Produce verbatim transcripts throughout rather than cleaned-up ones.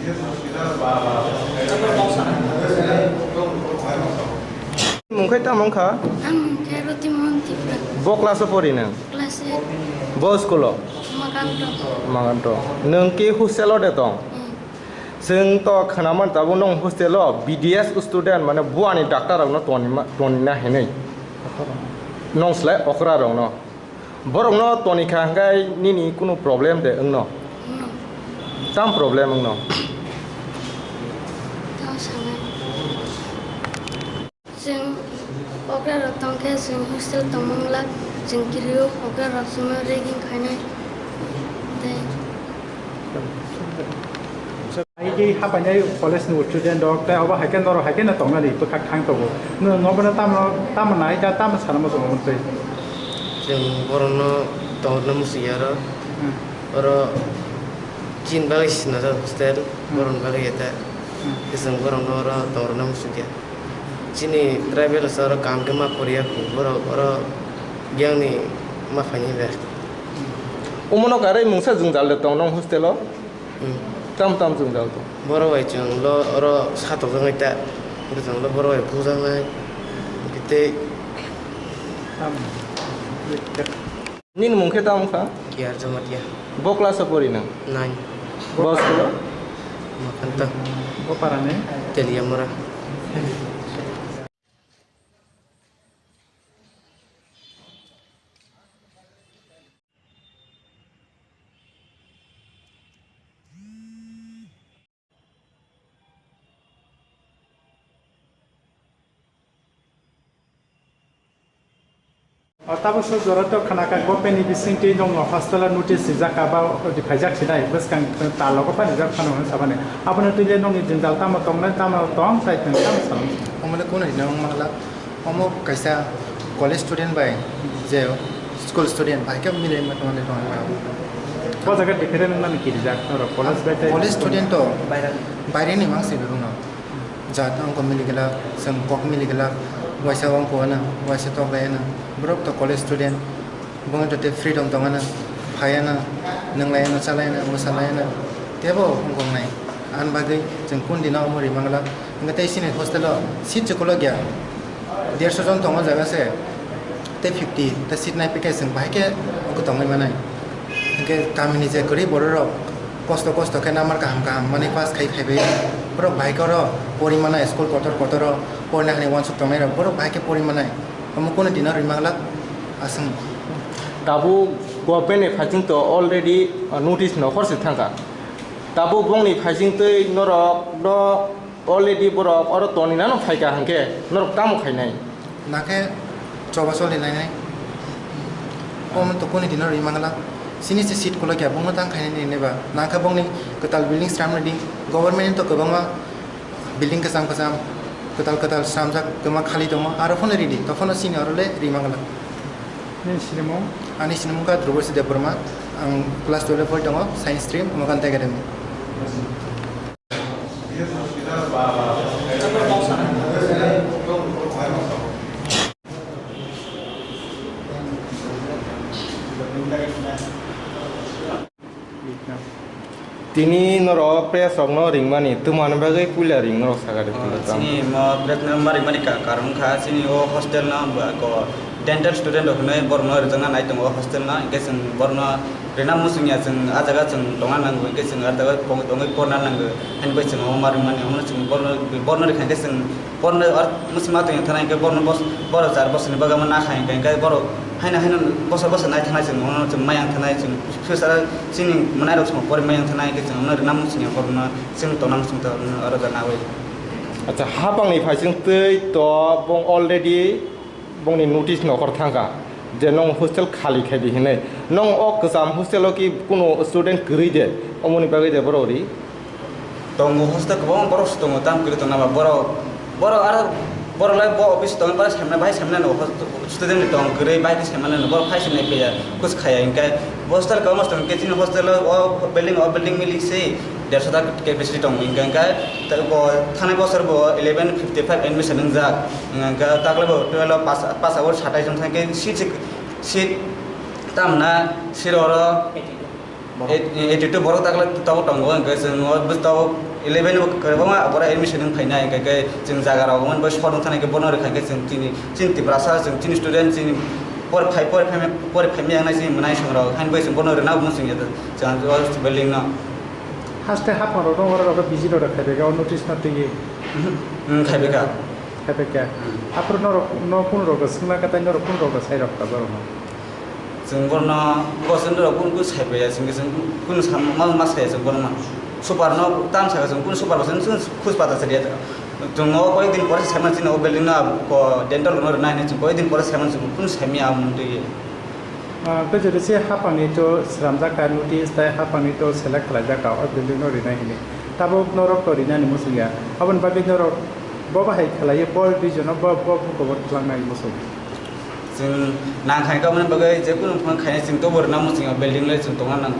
Mung khe tamo wngkha? Ang mung khe Roti Mohan Tripura. Bo class o pori nang? Class eight. Bo school o? Maganto. Maganto. Nwng ki hostel o de tong? Hmm. Chwng to khwnaman tabuk nwng hostel o B D S student, mane buani doctor rokno tonima, tonina hinwi. Nwng slai okra rokno. Borokno tonikha hwnkhe nini kunu problem de wngno? Wngno. Tam problem wngno? Tamo sanai. Chwng okra rok tongkhe chwng hostel tongmung glak, chwng kirio okra rok chwngno ragging khainai. Tei Hai khe hapainai college ni student rok, tei obo hai khe norok hai khe no tongnani bwkhak thang tongo. No, nobono tamo, tamo nai da, tamo sana muchungo tei. Chwng borokno tongna muchungya oro. Hmm. Oro chini bagwi sinajak hostel, hmm, borokni bagwi eta. Hmm. Chwng borokno oro tongna muchungya. Chini tribal rok oro kaham khe ma poriya, borok oro giyangni ma phaini be. Omono karwi mungsa jwngjal de tong nong hostel o? Hmm. Tam tam jwngjal tong. Borok bai chwng lo oro satokjaknai ta. Hwnkhe chwng lo borok bai bujaknai. Hwnkhe tei Tam. Nini mung khe tamo wngkha? K R Jamatia. Bo class o pori nang? Nine. Bo school o? Makanta. Bo para ni? Teliamura. O tabuk so jora to khana kha, government ni bising twi nong hostel o notice rijak kha ba odi phaijak sinai, bwskang tal logo pani jak phano hwn sabani. Abono twi le nongni jwngjal tamo tongnai, tamo tong, tai tong, tamo song. Omo le kuno hino wng manglak? Omo kaisa college student bai je school student bai khe milai ma tongmani tongmani ma. O jaga different wngmani kirijak norok college bai tei college student to bairani mang se bebakno. Jat wngkha mili glak, chwng kok mili glak, waisa wngkha ano, waisa tok lai ano. Borok to college student, bongni to tei freedom tong ano, phai ano, nwnglai ano, chalai ano, mwsalai ano, teibo wngkha wngnai. Ani bagwi chwng kundino omo ri manglak. Hwnkhe tei chini hostel o seat chukulok ya. Derso jon tongo jaga se, tei fifty ta seat nai pekhe chwng bahai khe wngkhe tongwi manai. Hwnkhe kamini je kwrwi borok rok kosto kosto khe number kaham kaham manwi pass khai phaibai. Borok bahai khe oro pori manai, school kotor kotor o porina hani uansuk tongnai rok, borok bahai khe pori manai. Omo kunu dino rwi manglak aswk. Tabuk government ni phaising to already, uh, notice nokhor se thangkha. Tabuk bongni phaising twi norok no already borok oro toni nano phaikha hwnkhe norok tamo khainai? Nakhe choba choli lainai. Omo to kuni dino ri mangla. Sini se seat kolokya bongno tang khainai ni neba. Nakhe bongni kwtal building sram ridi. Government ni to kwbangma building kwcham kwcham, kwtal kwtal sramjak kwma khali tongo. Aro phano ridi. To phano sini oro le ri mangla. Nini sinimung? Ani sinimung kha Dhrubashi Debbarma. Ang class twelve pori tongo, science stream, Mukanta Academy. Tini norok press rokno ringmani twmani bagwi puila ring norok sakha de. Oh, puila tamo. Chini mo press no ma ringmani ka-, karon kha chini o hostel no ba ko dental student rok hinwi borok no rijak na nai tongo o hostel no, hinkhe chwng borok no rina muchung ya, chwng ah jaga chwng tongna nango, hinkhe chwng ah jaga tongwi porna nango, haini bai chwng omo ma ringmani, omo no chwng borok no, borok no rikha hinkhe chwng Borno or muchima tongya thana hinkhe borno bos-, borok char bosor ni bagwi ma nakha hinkhe, hinkhe borok haino haino bosor bosor nai thana chwng mono chwng mayang thana chwng future chini mwnai rok chwng pori mayang thana hinkhe chwng mono rwna muchungya borno chwng tongna muchung ta oro jana oi. Acha, hapang ni phaising twi to bong already bongni notice nokhor thangkha je nong hostel khali khai di hinwi. Nong o kwcham hostel o ki kuno student kwrwi de, omoni bagwi de borok ri? Tongo, hostel kwbangma borok se tongo, tam kwrwi tongna ba borok, borok aro borok lai bo office tongo, bai samna, bai samna no, student ni tong kwrwi, bai khe samna no, borok phai samna paiya, kus khaya hinkhe hostel kwbangma se tongo, hinkhe chini hostel o, o building, o building mili se derso ta capacity tongo, hinkhe, hinkhe bo thanai bosor bo eleven fifty five admission wngjak, hinkhe taklai bo twelve o pass, pass out satais jon thangkhe seat, seat tamna sir oro. Borok. Eight, eighty two borok taklai tabuk tongo, hinkhe chwng o bwskango Eleven bo kwbangma abora admission wng phainai, hwnkhe khe chwng jaga rok wngmani bai sor wng thani khe bono rwkha khe chwng chini, chini Tiprasa, chwng chini student, chini por phai, por phai, por phai maya wngnai chini mwnai song rok, haini bai chwng bono rwna omo chwng ya chwng o building no. Haste haphang rok dong, oro rok visit rok khai bai kha, o notice no twiwi. Mhm. Hmm, khai bai kha. Khai bai kha. Hmm. Aphuru norok, no kun rok swngna kha, tai norok kun rok sai rok kha borok no? Chwng borno, bo chwng rok kun kun sai bai ya, chwng khe chwng kun sam ma, ma sai ya chwng borno ma. Super no tam sa chwng kun super bo chwng, chwng khus pata chari ya. Chwng o koi din pore sai man chini o building no ko dental no rwna hinwi chwng koi din pore sai man chwng kun sai mi a mung twi. Ah, khe jodi se haphangni to sramjak ka notice tai haphangni to select khlaijak ka o building no rina hini. Tabuk norok to rinani muchung ya. Aboni bagwi norok bo bahai khlaiwi bo region o bo, bo, bo khobor twlangnai muchung. Chwng nang khai ka mani bagwi je kunu phang khai chwng to bo rina muchung ya building le chwng tongna nang.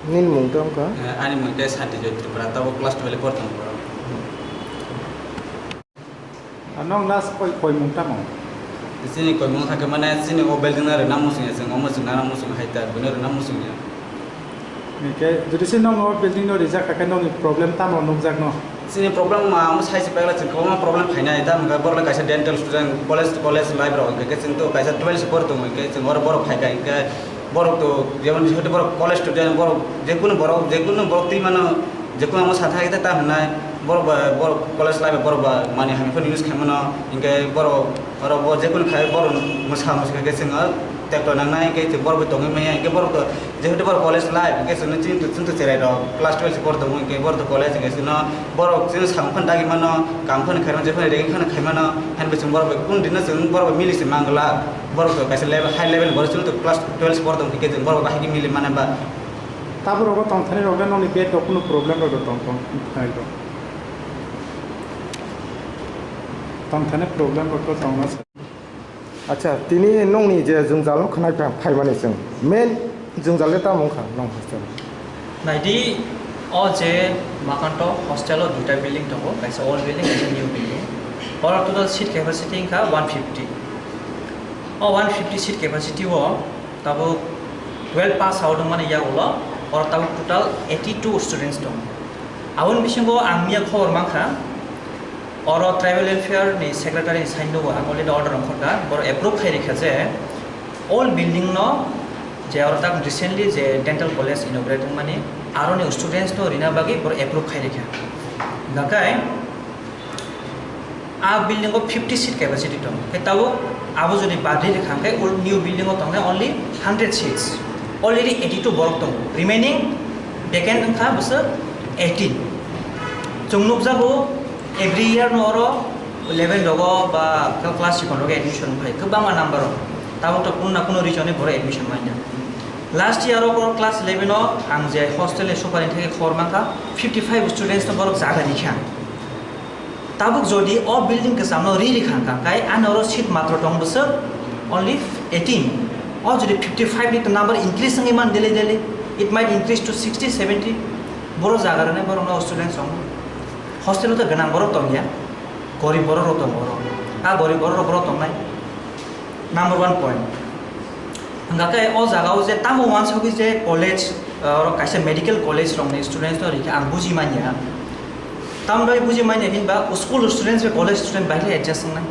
Nini mung tong kha? Eh, ani mung khe Santi Joy Tripura, tabuk class twelve por tong kha. Ah, nong last koi, koi mung tamo? Chini koi mung kha khe mane chini o building no rwna muchung ya, chwng omo chwng nana muchung hai ta, bini rwna muchung ya. Hingke jodi se nong o building no rijak kha khe nongni problem tamo nukjak no? Chini problem ma amo sai se pegla chwng kwbangma problem phainai, tamo khe borok le kaisa dental student, college, college life rok hingke chwng to kaisa twelve se por tongo, hingke chwng oro borok phai kha, hingke borok to jemon hote borok college student, borok jekunu borok, jekunu borok twi mano, jekunu amo satha khe ta hwnai, borok ba, borok college life borok ba mani hamya phano use khai mano, hingke borok oro bo jekunu khai borok mwsa mwsuk khe chwng tekto nangnai, hingke borok bo tongwi manya, hingke borok to jehetu borok college life, hingke chwngno chini to, chwng to cherai rok class twelve se por tongo, hingke borok to college hingke chwngno borok chwngno samung phano dagi mano, kam phano khai mano, jephano regi phano khai mano, haino chwng borok bai kunu dino chwng borok bai mili se mangla, borok to kaisa level, high level ni borok chwngno to class twelve se por tongo, hingke chwng borok bai haikhe mili mano ba. Tabuk rogo tongthani rok le nokni bed rok kunu problem rok tong tong thai rok. Tongthani problem rok tongna sa. Acha, tini nongni je jwngjal no khwnai pha-, phaimani chwng, main jwngjal le tamo wngkha nong hostel? Naidi, o je Makanto hostel o duita building tongo, kaisa old building, kaisa new building. Oro total seat capacity wngkha one fifty. O one fifty seat capacity o tabuk twelve pass out wngmani yagulo, oro tabuk total eighty two students tongo. Aboni bisingo ang miya khobor mankha, oro tribal welfare ni secretary ni side nogo ang already order ongkhorkha, borok approve khai rikha je old building no je oro tak recently je dental college inaugurate wngmani aroni students no rina bagwi borok approve khai rikha. Hingkha khe a building o fifty seat capacity tong khe tabuk abo jodi badri rikha khe ul-, new building o tongnai only hundred seats, already eighty two borok tongo, remaining vacant wngkha bwswk eighteen. Chwng nukjago every year no oro eleven rogo ba class sikon rogo admission wngphai kwbangma number o, tabuk to kuno na kuno region ni borok admission manya. Last year o borok class eleven o ang je hostel ni supari theke khobor mankha fifty five students no borok jaga rikha. Tabuk jodi o building kwchamno ri rikha kha, kai ano oro seat matro tong bwswk only eighteen. O jodi fifty five ni to number increase wngwi man daily daily, it might increase to sixty, seventy. Boro jaga rwnai borok no students tongo. Hostel o to gwnang borok tongya, gorib borok rok tongo oro. A gorib borok rok borok tongnai. Number one point. Hingkha khe o jaga o je tamo wansugwi je college, ah, oro kaisa medical college rokni students no rikhe ang buji manya. Tambai buji manya hinba school students bai college student bai khe adjust wngnai.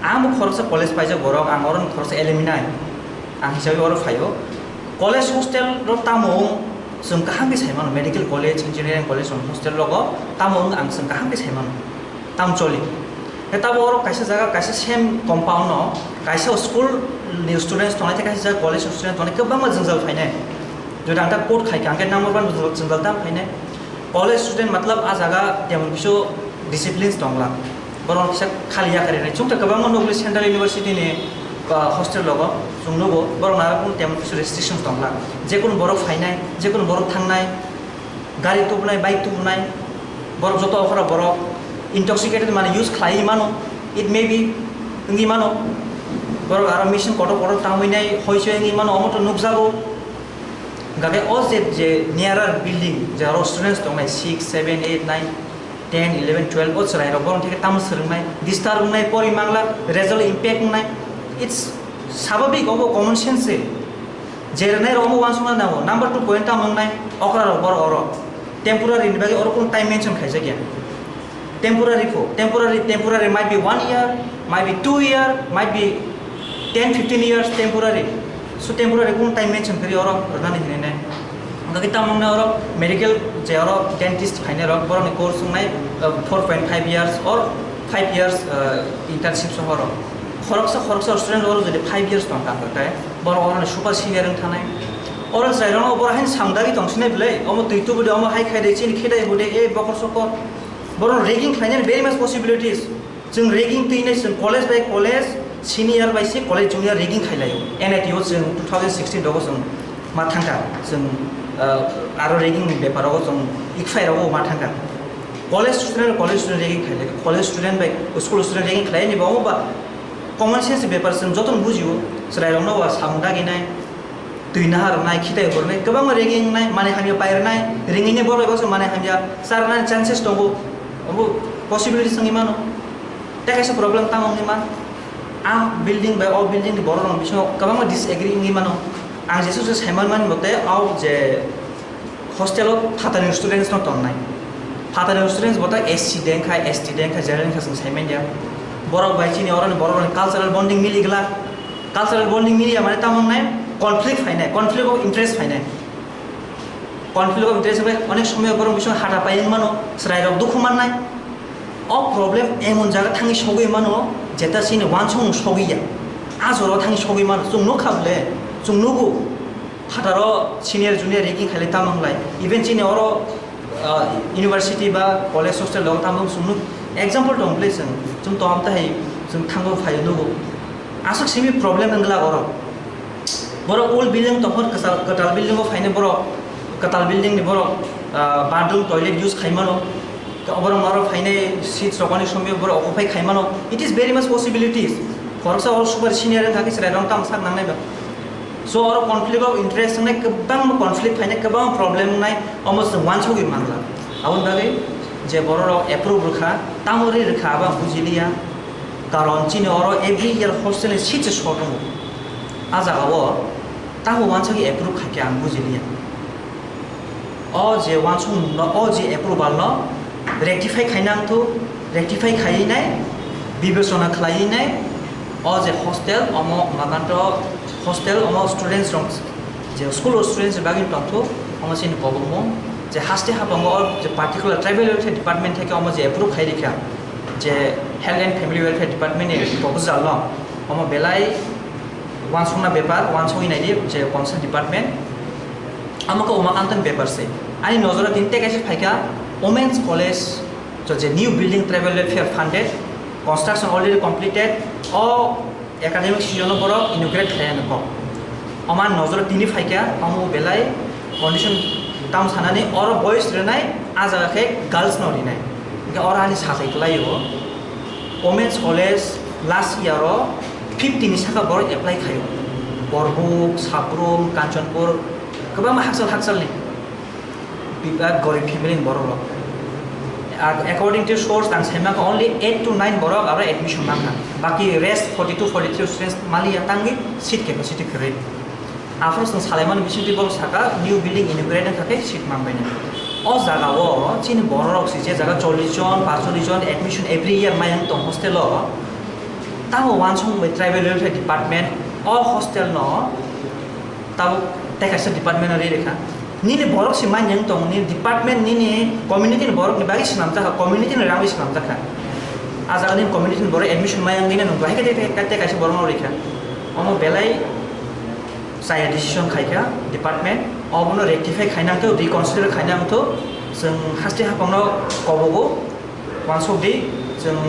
Ang bo khoroksa college paijak borok, ang oro khoroksa alumni. Ang hisabe oro phaio. College hostel ro tamo wng chwng kaham khe sai mano, medical college, engineering college rok hostel rogo tamo wng ang chwng kaham khe sai mano. Tamcholi. Khe tabuk oro kaisa jaga, kaisa same compound no, kaisa school ni students tongnai, tei kaisa jaga college ni students tongnai, kwbangma jwngjal phainai. Jodi ang ta quote khai kha, hingkhe number one jwngjal, jwngjal tam phainai. College student matlab a jaga temon kisu disciplines tongla. Borok kisa khali yakarwi nai. Chwng ta kwbangma nukli Central University ni, ah, hostel rogo chwng nugo, borok naro kunu temon kisu restrictions tongla. Jekunu borok phainai, jekunu borok thangnai, gari tubunai, bike tubunai, borok joto okhora borok intoxicated mane use khlaiwi mano, it may be wngwi mano, borok aro machine kotor kotor tangwi nai hoichoi wngwi mano, omo to nukjago. Hingkha khe o je, je nearer building, je aro students tongnai six, seven, eight, nine, ten, eleven, twelve, o chwrairok borok theke tamo swrwngnai, disturb wngnai, pori mangla, result impact wngnai, it's Sababik obo common sense se. Je rwnai rok omo uansukna nango. Number two point tamo wngnai okra rok borok oro. Temporary ni bagwi oro kunu time mention khaijak ya. Temporary pho, temporary, temporary might be one year, might be two year, might be ten fifteen years temporary. So temporary kunu time mention kari oro rwnani hinwi nai. Hwnkhe tamo wngnai oro medical je oro dentist phainai rok borokni course wngnai, uh, four point five years or five years, uh, internship sohoro. Khoroksa khoroksa student oro jodi five years tongkha hwnkhe borok oroni super senior wng thanai. Oro chwrairokno boro haino samdagi tongsinai bwlai, omo twi tubudi, omo hai khai de, chini khitai hode, e bokor sokor. Borok ragging khlainani very much possibilities. Chwng ragging twinai chwng college by college, senior by se college junior ragging khailai. N I T o chwng two thousand sixteen rogo chwng ma thangkha. Chwng, uh, aro ragging ni bepar rogo chwng ikphai rogo ma thangkha. College student, college student ragging khailai. College student by school student ragging khlaini ba omo ba common sense bepar chwng jotono bujio. Chwrairokno ba samung daginai, twi naha rwnai, khitai hor rwnai, kwbangma ragging wngnai, manwi hamya pai rwnai, ringwi ni borok bai baksa manwi hamya cha rwnani chances tongo, obo possibilities wngwi mano. Tei kaisa problem tamo wngwi man, a building bai o building ni borok rok bisingo kwbangma disagree wngwi mano. Ang jesuk se saiman mani mote o je hostel o phatarni students no tongnai. Phatarni students bo ta S C de wngkha, S T de wngkha, general wngkha chwng saimanya. Borok bai chini oroni borok rokni cultural bonding mili glak. Cultural bonding mili ya mane tamo wngnai conflict phainai, conflict of interest phainai. Conflict of interest bai onek somoy borok bisingo hata pai wng mano, chwrai rok dukhu mannai. O problem emon jaga thangwi sogwi mano, jeta chini uansukmung sogwi ya. A jora thangwi sogwi mano, chwng nukha bwle, chwng nugo. Phataro senior junior ragging khailai tamo wngkhlai. Even chini oro, ah, university ba college hostel rok tamo chwng nuk example tong bwle chwng. Chwng tong amtahai chwng thango phaio nugo. Aswk simi problem wngla oro. Borok old building tongkha kwtal, kwtal building o phainai borok, kwtal building ni borok, ah, bathroom toilet use khaimano. Oborok oro phainai seats rokni somyo borok occupy khaimano. It is very much possibilities. Khoroksa oro super senior wngkha khe chwrai rok tamo sak nangnai ba. So oro conflict of interest wngnai, kwbangma conflict phainai, kwbangma problem wngnai, omo chwng uansugwi mangla. Aboni bagwi je borok rok approve rwkha, tamo ri rwkha abo ang bujiliya. Karon chini oro every year hostel ni seat se short wngo. A jaga o tamo uansugwi approve khaikhe ang bujiliya. O je uansukmung no, o je approval no rectify khaina wngthok, rectify khaiwi nai, bibechona khlaiwi nai, o je hostel, omo maganto hostel, omo students rok, je school o students bagwi tongthok, omo chini kobokmung, je haste hapango o je particular tribal welfare department theke omo je approve khai rikha, je health and family welfare department ni proposal no, omo belai uansukna bepar, uansugwi naidi je concern department. Amo khe Umakantoni bepar se. Ani nojoro tini tei kaisa phaikha Women's College, jo je new building tribal welfare funded, construction already completed, o academic season o borok inaugurate khlaiya nokho. Omo ani nojoro tini phaikha, omo belai condition tam sanani oro boys rwnai, a jaga khe girls no rinai. Hingkhe oro ani sajai kwlaio. Women's College last year o fifty ni saka borok apply khaio. Borbuk, Sabrum, Kanchanpur, kwbangma hakchal hakchalni. Bebak gorib family ni borok rok. Ac-, according to source ang sai mankha only eight to nine borok aro admission mankha. Baki rest forty two, forty three students maliya tangwi seat capacity kwrwi. Aphuru chwng salaimani bisingtwi borok saka new building inaugurate wngkha khe seat manbainai. O jaga o chini borok rok se je jaga chollish jon, pachchollish jon admission every year mai wng tong hostel o. Tamo uansukmung bai tribal welfare department o hostel no tabuk tei kaisa department no ri rikha. Nini borok se manya wng tongo, nini department, nini community ni borok ni bagwi swnamjakha, community ni rang bai swnamjakha. A jaga nini community ni borok admission maya wngwi nw bahai khe tei, tei, tei kaisa borok no rikha. Omo belai chaya decision khaikha department, obono rectify khaina wngthok, reconsider khaina wngthok, chwng haste haphangno kobogo. Uansukdi, chwng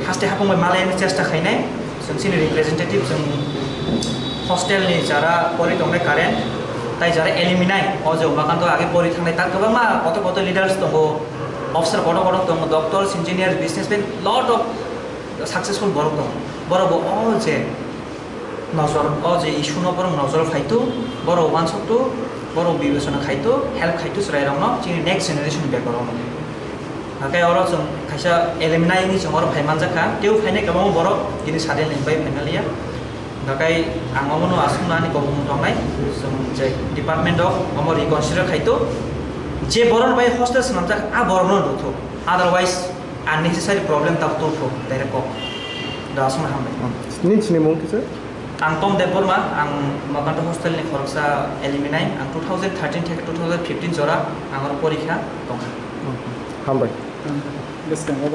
haste haphang bai malaini chesta khainai, chwng chini representative, chwng hostel ni jara pori tongnai current, tai jara alumni, o je Umakantoni age pori thangnai, ta kwbangma kotor kotor leaders tongo, officer kotor kotor tongo, doctors, engineers, businessmen, lot of successful borok tongo. Borok bo o je nojor, o je issue no borok nojor phaitu, borok uansuktu, borok bibechona khaitu, help khaitu chwrai rokno, chini next generation ni bebak rokno. Hakai oro chwng kaisa alumni ni chwng oro phai manjakha, tei phainai kwbangma borok bini sadel ni bai phaimaliya. Takai ang omono aswkno ani kok mung tongnai, chwng je department o omo reconsider khaito, je borok bai hostel swnamjak a borokno rwthok, otherwise unnecessary problem tabuk tongthok direct kok. Da aswkno hambai. Nini sinimung kisa? Ang Tom Debbarma, ang Makanto hostel ni khoroksa alumni, ang two thousand thirteen theke two thousand fifteen jora ang oro porikha tongkha. Hambai. Bwskang o